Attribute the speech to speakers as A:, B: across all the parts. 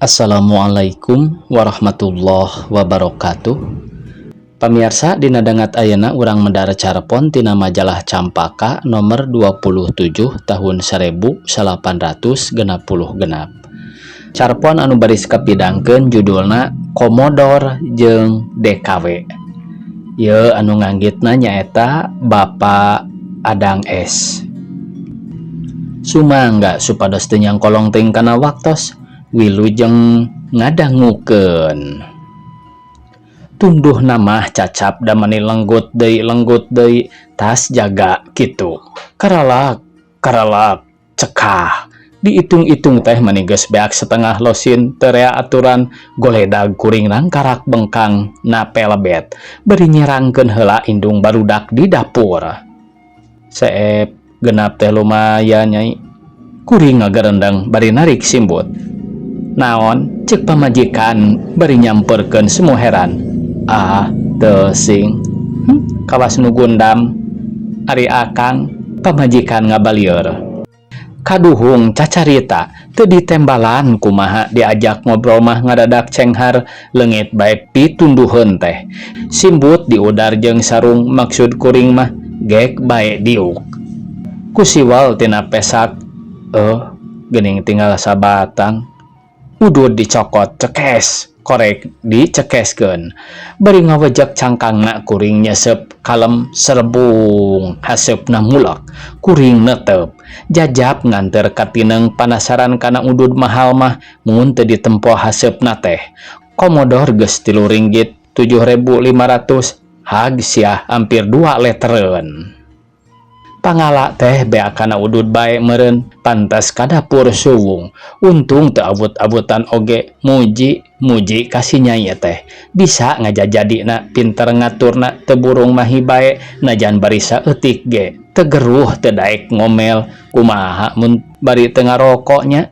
A: Assalamualaikum warahmatullahi wabarakatuh. Pamiarsa, dina dangat ayeuna urang medar carpon tina majalah Campaka nomor 27 tahun 1866. Carpon anu baris kapidangkeun judulna Komodor jeung DKW. Ye anu nganggitna nyaeta Bapak Adang S. Sumangga supados teu nyangkolong teuing kana waktos, wilujeng ngadangukeun. Tunduh mah cacap da mani lenggut deui, lenggut deui, tas jaga kitu. Karalak karalak cekah. Diitung-itung teh mani geus beak setengah losin teu rea aturan. Goledag kuring nangkarak bengkang na pelebet bari nyerangkeun heula indung barudak di dapur. "Seep genap teh lumayan, Nyai," kuring ngagerendeng bari narik simbut. "Naon?" cek pamajikan bari nyamperkeun semu heran. "Ah, teu sing kawas nu gundam ari Akang," pamajikan ngabalieur. Kaduhung cacarita teu ditembalan kumaha diajak ngobrol mah ngadadak cenghar leungit bae pitunduheun teh. Simbut diudar jeung sarung, maksud kuring mah gek bae diuk. Ku siwal tina pesak, "Eh, geuning tinggal sabatang." Udud dicokot, cekes, korek dicekeskeun. Bari ngawejek cangkangna kuring nyesep kalem serebung, haseupna mulek. Kuring netep. Jajap nganter katineng panasaran kana udud mahal mah mun teu ditempo haseupna teh. Komodor geus Rp3.500, hag sia hampir 2 letereun. Pangala teh beak kana udud bae meureun, pantas ka dapur suwung. Untung teu abut-abutan oge, muji muji ka si Nyai teh. Bisa ngajajadina, pinter ngaturna, teu burung mahi bae najan bari saeutik ge. Teu geruh, teu daek ngomel, kumaha mun bari teu ngaroko nya.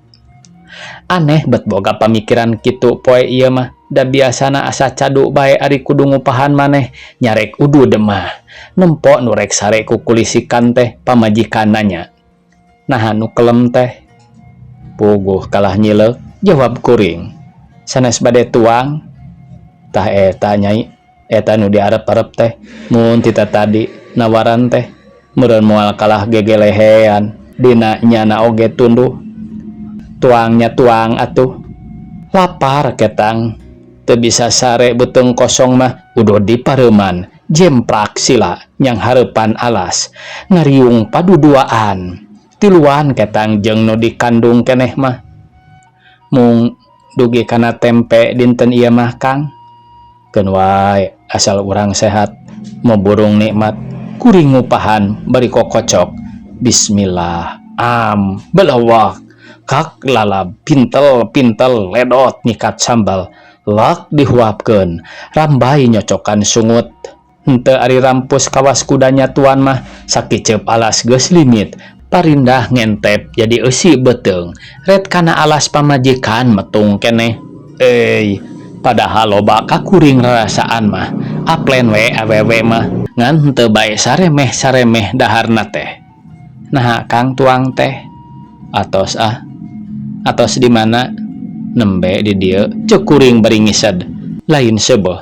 A: Aneh bet boga pamikiran kitu poe ieu mah, da biasana asa cadu bae ari kudu ngupahan maneh nyarek udud mah. Nempo nu rek sare kukulisikan teh pamajikan nanya, "Naha nu kelem teh?" "Puguh kalah nyileuk," jawab kuring. "Sanes bade tuang?" "Tah eta, Nyai, eta nu diarep-arep teh mun tita tadi nawaran teh meureun moal kalah gegelehean dina nyana oge tunduh." "Tuangnya tuang atuh, lapar ketang teu bisa sare beuteung kosong mah." Udud dipareuman, jemprak sila nyang hareupan alas, ngariung paduduaan tiluan ketang jeung nu dikandung keneh mah. "Mung dugi kana tempe dinten ieu mah, Kang." "Keun wae, asal urang sehat mau burung nikmat," kuring ngupahan bari kokocok. Bismillah, am belawak kak lalab pintel pintel ledot nyikat sambal lak dihuapkeun, rambai nyocokan sungut. Henteu ari rampus kawas kudanya tuan mah, sakiceup alas geus limit parindah ngentep jadi eusi beuteung ret kana alas pamajikan metung keneh. Euy, padahal loba ka kuring rarasaan mah aplen we awewe mah, ngan henteu bae saremeh saremeh daharna teh. "Naha, Kang, tuang teh?" "Atos ah." "Atos di mana?" "Nembe di dieu," cek kuring bari ngised. "Lain seubeuh."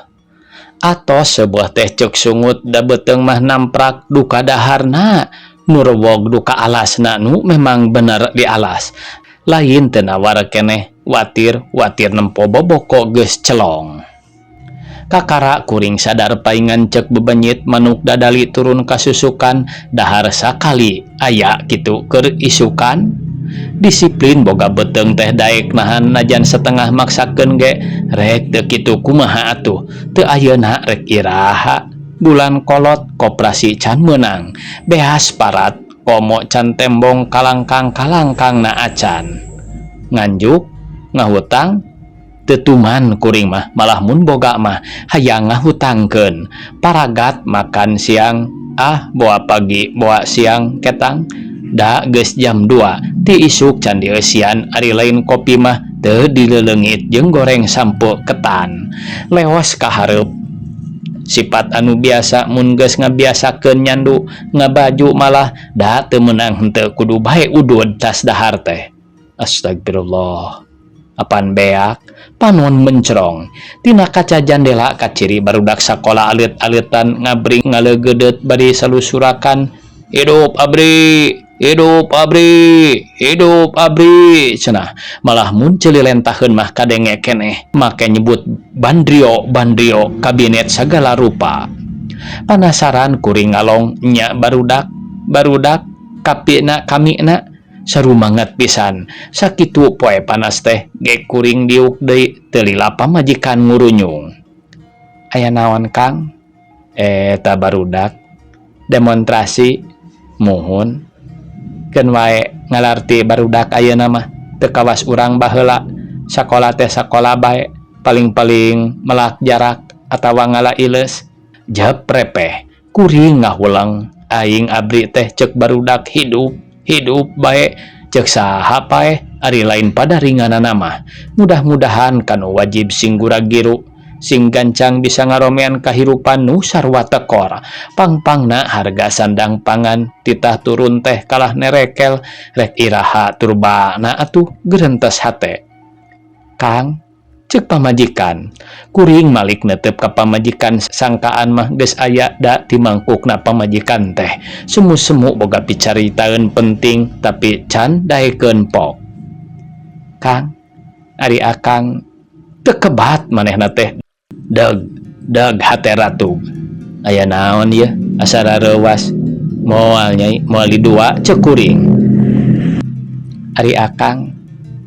A: "Atos seubeuh teh," cek sungut, da beuteung mah namprak duka daharna nu rewog duka alasna nu memang bener di alas. Lain teu nawar keneh, watir watir nempo boboko geus celong. Kakara kuring sadar paingan cek bebenyit manuk dadali turun ka susukan, dahar sakali aya kitu keur isukan. Disiplin boga beuteung teh daek nahan najan setengah maksakeun ge. Rek teu kitu kumaha atuh, teu ayeuna rek iraha? Bulan kolot koperasi can meunang, beas parat komo can tembong kalangkang kalangkangna acan. Nganjuk ngahutang teu tuman kuring mah, malah mun boga mah hayang ngahutangkeun. Paragat makan siang ah, boa pagi boa siang ketang, da geus jam 2 ti isuk can dieusian, ari lain kopi mah teu dileleungit jeung goreng sampo ketan. Leos ka hareup. Sifat anu biasa mun geus ngabiasakeun nyandu ngabaju malah da teu meunang henteu kudu bae udud tas dahar teh. Astagfirullah. Apan beak, panon mencrong. Tina kaca jandela kaciri barudak sakola alit-alitan ngabring ngalegeudeut bari salusurakan, "Hidup ABRI! Hidup ABRI! Hidup ABRI!" cenah. Malah mun ceuli lentaheun mah kadenge keneh make nyebut bandrio bandrio kabinet sagala rupa. Panasaran kuring ngalong nya barudak barudak kapina kamina sarumanget pisan. Sakitu poe panas teh ge kuring diuk deui teu lila pamajikan ngurunyung. "Aya naon, Kang?" "Eta barudak demonstrasi." "Muhun, keun wae ngalarti barudak ayeuna mah teu kawas urang baheula sakola teh sakola bae, paling-paling melak jarak atawa ngala ileus." Jep repeh kuring ngahuleng. "Aing ABRI teh, cek barudak hidup hidup bae. Cek saha paeh? Ari lain pada ringanana mah. Mudah-mudahan kanu wajib sing gura-giru, sing gancang bisa ngaromean kahirupan nu sarua tekor. Pang-pangna harga sandang pangan titah turun teh kalah nerekel. Rek iraha turbana atuh?" Gerentes hate. "Kang," cek pamajikan. Kuring malik netep ka pamajikan, sangkaan mah geus aya da ti mangkukna pamajikan teh. Semu-semu boga picaritaeun penting tapi can daekeun pok. "Kang, ari Akang teu kebat manehna teh." Deg deg hate ratug. "Aya naon ieu asa rareuwas?" "Moal, Nyai, moal didua," cek kuring. "Ari Akang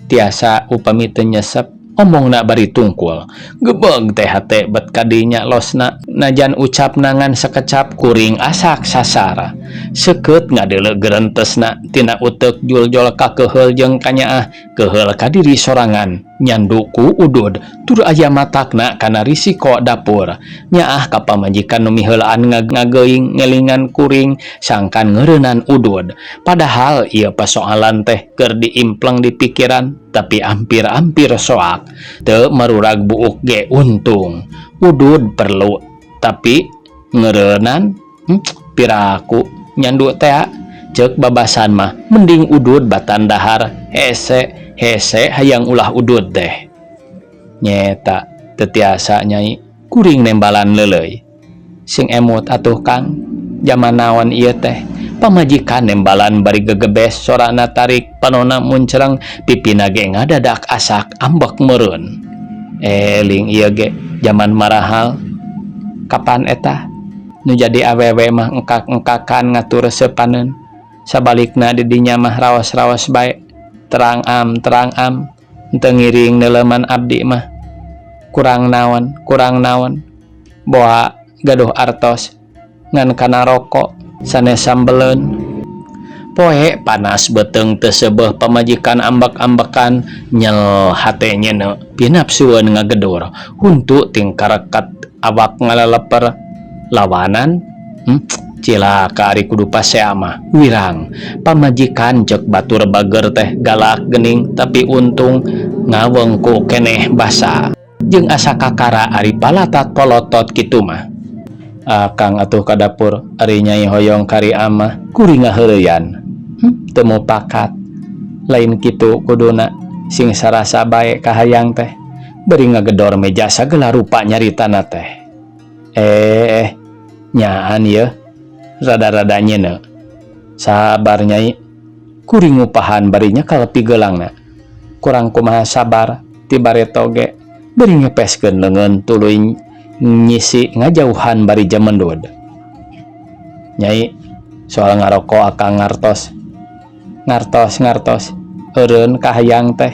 A: tiasa upami teu nyesep?" Omongna bari tungkul. Gebeg teh hate bet kadinya losna. Najan ucapna ngan sakecap, kuring asak sasar. Seukeut ngadeuleu gerentesna tina uteuk juljol kakeheul jeung kanyaah, keheul ka diri sorangan nyandu ku udud tur aya matakna kana risiko dapur. Nyaah ka pamajikan nu miheulaan ngageuing ngelingan kuring sangkan ngeureunnan udud. Padahal ieu pasoalan teh keur diimpleng di pikiran, tapi ampir-ampir soak. Teu marurag buuk ge untung. Udud perlu, tapi ngeureunnan piraku nyandu tea. Cek babasan mah mending udud batan dahar hese hese hayang ulah udud teh. "Nyeta teu tiasa, Nyai," kuring nembalan leuleuy. "Sing emut atuh, Kang, jaman naon ieu teh?" Pamajikan nembalan bari gegebes, sorana tarik, panona muncreng, pipina ge ngadadak asak ambek meureun. "Eling ieu ge jaman marahal. Kapan eta nu jadi awewe mah engkak-engkakan ngatur seupaneun? Sabalikna di dinya mah raos-raos bae, terang am terang am, henteu ngiring neuleuman abdi mah. Kurang naon, kurang naon, boa gaduh artos ngan kana rokok sanes sambeleun." Poe panas beuteung teu seubeuh pamajikan ambek-ambekan, nyel hate nyeuneu, pinapsueun ngagedur. Huntu tingkarekat awak ngaleleper lawanan. Cilaka ari kudu pasea mah wirang. Pamajikan cek batur bager teh galak geuning, tapi untung ngawengku keneh basa jeung asa kakara ari palatat polotot kitu mah. "Akang atuh ka dapur, ari Nyai hoyong kari amah," kuring ngaheureyan. Teu mupakat. "Lain kitu kuduna, sing sarasa bae kahayang teh." Bari ngagedor meja sagala rupa nyaritana teh. "Eh, nyaan yeuh rada-rada nyeuneu." "Sabar, Nyai," kuring ngupahan bari nyekal pigeulangna. "Kurang kumaha sabar ti bareto ge?" Bari ngepeskeun leungeun tuluy nyisi ngajauhan bari jamendud. "Nyai, soal ngaroko Akang ngartos. Ngartos ngartos eureun kahayang teh.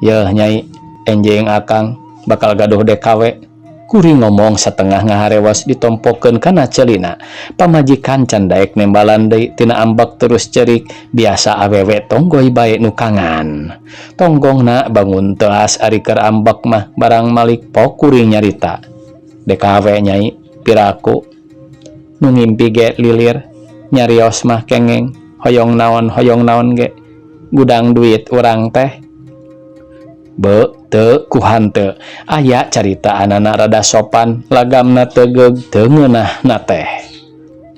A: Yeuh, Nyai, enjing Akang bakal gaduh DKW," kuring ngomong satengah ngaharewas ditompokeun kana ceulina. Pamajikan can daek nembalan deui tina ambek terus cerik. Biasa awewe tonggoy bae nukangan. "Tonggongna bangun teuas ari keur ambek mah." Barang malik pok kuring nyarita. "DKW, Nyai, piraku nu ngimpi ge lilir, nyarios mah kengeng, hoyong naon hoyong naon ge gudang duit urang teh." Be teu ku hanteu aya caritaanana rada sopan, lagamna tegeug, teu ngeunahna teh.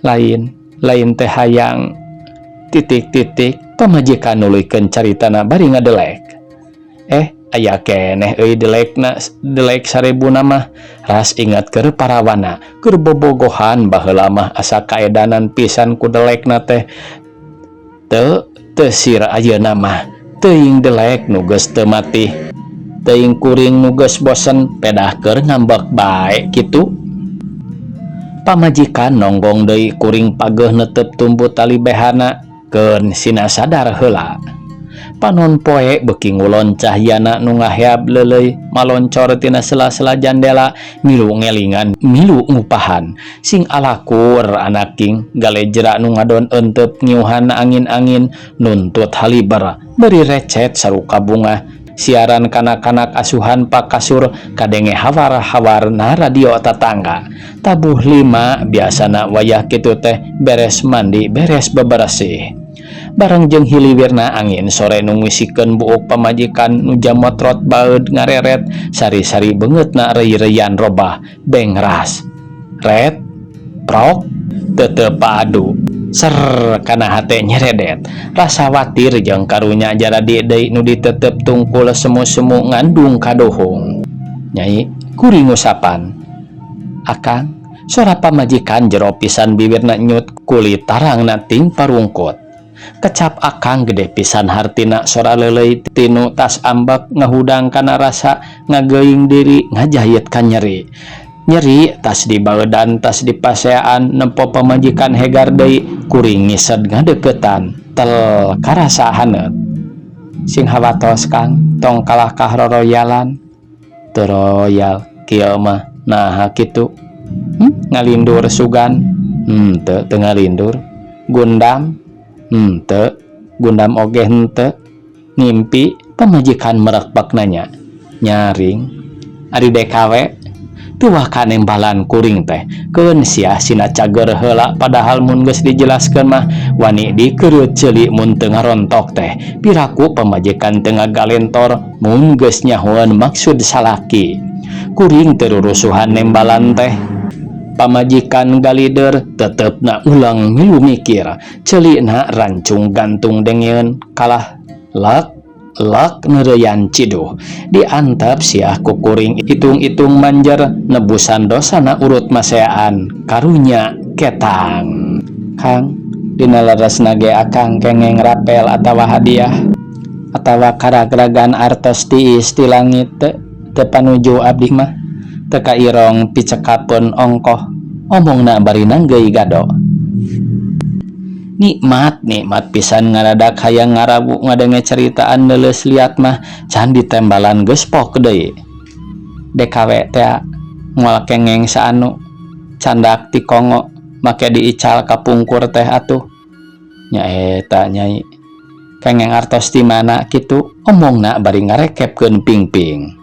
A: "Lain lain teh hayang titik titik." Pamajikan nuluykeun caritana bari ngadelek. Eh, aya keneh euy delekna delek sarebuna mah. Ras ingat keur parawana, keur bobogohan baheula mah asa kaedanan pisan ku delekna teh. Teu teu sir ayeuna mah. Teuing delek nu geus teu matih. Teuing kuring nu geus bosen pedah keur ngambek bae kitu. Pamajikan nonggong deui kuring pageuh netep tumbu tali behana keun sina sadar heula. Panon poe beuki ngulon cahyana nu ngaheab leuleuy maloncor tina sela-sela jandela milu ngelingan milu ngupahan. Sing alakur anaking galejra nu ngadon euteup ngiuhan angin-angin nuntut haliber bari recet saruka bungah. Siaran kanak-kanak asuhan Pak Kasur kadenge hawar-hawar na radio tatangga. Tabuh lima biasana wayah kitu teh beres mandi beres beberesih. Bareng jeung hiliwirna angin sore nu ngisikeun buuk pamajikan nu jamotrot baeud ngareret sari-sari beungeutna reuy-reuyan robah bengras. Ret prok teu teu paadu. Ser kana hate nyeredet. Rasa watir jeung karunya jaradi deui nu ditetep tungkul semu-semu ngandung kaduhung. Nyai kuring ngusapan. Akang, sora pamajikan jero pisan bibirna nyut kulit tarangna ting parungkut. Kecap akang gede pisan hartina sora leuleuy tinu tas ambek ngahudang kana rasa ngageuing diri ngajahit ka nyeri. Nyeri tas dibaeudan tas dipaseaan nempo pamajikan hegar deui kuring ngised ngadeuketan tel karasa haneut. Sing hawatos Kang tong kalahkah roroyalan. Teu royal kieu mah naha kitu. Ngalindur sugan. Henteu teu ngalindur. Gundam henteu gundam oge henteu. Ngimpi pamajikan merekbek nanya. Nyaring ari DKW teu waka nembalan kuring teh keun sia sina cager heula padahal mun geus dijelaskeun mah wani dikeureut ceuli mun teu ngarontok teh piraku pamajikan teu ngagalentor mun geus nyahoeun maksud salaki kuring teu rurusuhan nembalan teh. Pamajikan galider tetepna ulang milu mikir ceulina rancung gantung dengeun kalah lak lak neureuyan ciduh diantep siah ku kuring itung-itung manjer nebusan dosana urut maseaan karunya ketang. Kang dina leresna ge akang kengeng rapel atawa hadiah atawa karagragan artos tiis ti langit teu teu panuju abdi mah teu kairong picekapeun ongkoh omongna bari nanggeuy gado. Nikmat nikmat pisan ngaradak hayang ngarawu ngadenge ceritaan neuleus liat mah can ditembalan geus pok deui. DKW tea moal kengeng saanu candak ti Kongo make diical ka pungkur teh atuh. Nya eta nyai kengeng artos ti mana kitu omongna bari ngarekepkeun pingping.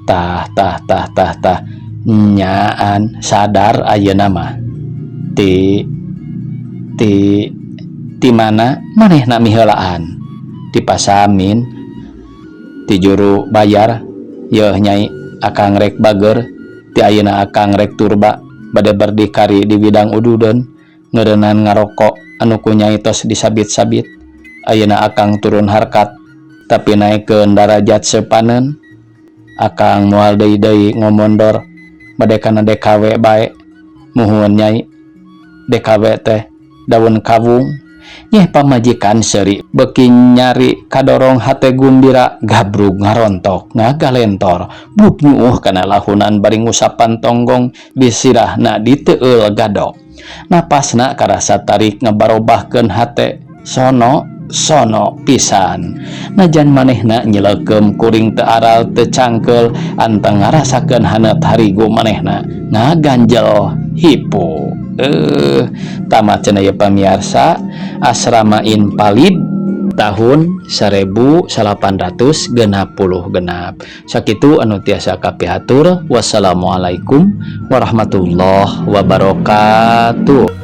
A: Tah tah tah tah tah nyaan sadar ayeuna mah. Ti ti ti mana manehna miheulaan ti pasamin ti juru bayar yeuh nyai akang rek bager ti ayeuna akang rek turba bade berdikari di bidang ududeun ngeureunnan ngaroko anu ku nyai tos disabit-sabit ayeuna akang turun harkat tapi naekkeun darajat sepaneun akang moal deui-deui ngomondor bade kana DKW bae muhun nyai DKW teh daun kawung. Nyeh pamajikan seuri beuki nyari kadorong hate gumbira gabrug ngarontok ngagalentor buk nyuuh kana lahunan bari ngusapan tonggong disirahna diteueul gado. Napasna karasa tarik ngabarobahkeun hate sono sono pisan. Najan manehna nyelekeum kuring teu aral teu cangkeul anteng ngarasakeun haneut harigu manehna ngaganjel hipu. Tamat cenah ieu pamiarsa Asrama Invalid tahun 1866. Sakitu anu tiasa kapihatur. Wassalamualaikum warahmatullahi wabarakatuh.